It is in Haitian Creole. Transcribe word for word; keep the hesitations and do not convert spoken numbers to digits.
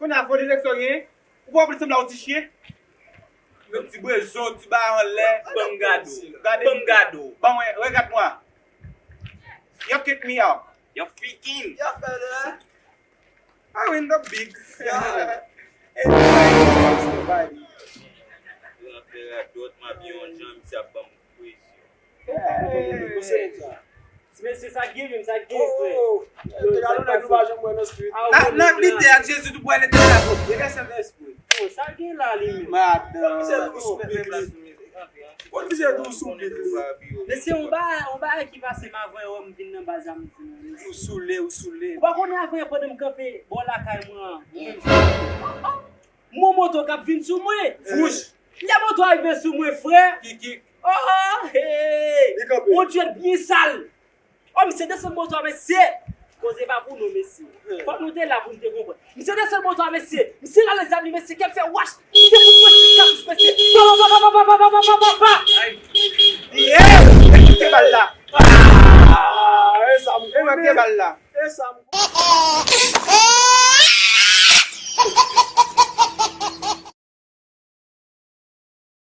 Kounye a fo direksyon gen. Ou pa konprann sanble yon ti chen. Yon ti brezon, ti ba anlè. Ban m gade w. Gade m gade w. Ban mwen, regarde-moi. You kick me out. You freaking. You fell. I win the big. Yeah. Anybody, nobody. Yo ap fè radòt, m ap yon jan, misye ap ban m presyon. Ti mesye, sa k gen menm, sa k gen, frè? Yo, te gade nèg nou pa janm wè nan street. Nan, nan lite ak Jezi, tou pwale te la. Yo gen Sentespri. Oh, sa k gen la, li menm? Madan. Misye tou sou pik li. Kot misye tou sou pik li? Mesye, on bagay, on bagay ki pase m avè w, m vin nan baz la, m di nou. Ou soule, ou soule. Ou pa konnen avè pandan m kanpe bò lakay mwen an. Mon moto k ap vin sou mwen. Wouch. Lè moto a rive sou mwen, frè. Kikik. Oh, oh, hey. Li kanpe. Yon djèt byen sal. Oh, misye desann moto a, mesye. Koze pa pou nou, mesye. Fòk nou te la pou nou te konprann. Misye desann moto a, mesye. Misye rale zam li, mesye, kè l fè wach. Misye fout mwen sis katouch, mesye. Pa, pa, pa, pa, pa. Ay. Yeah! Koute bal la. Ah, e sa m konnen. Koute bal la. E sa m konnen.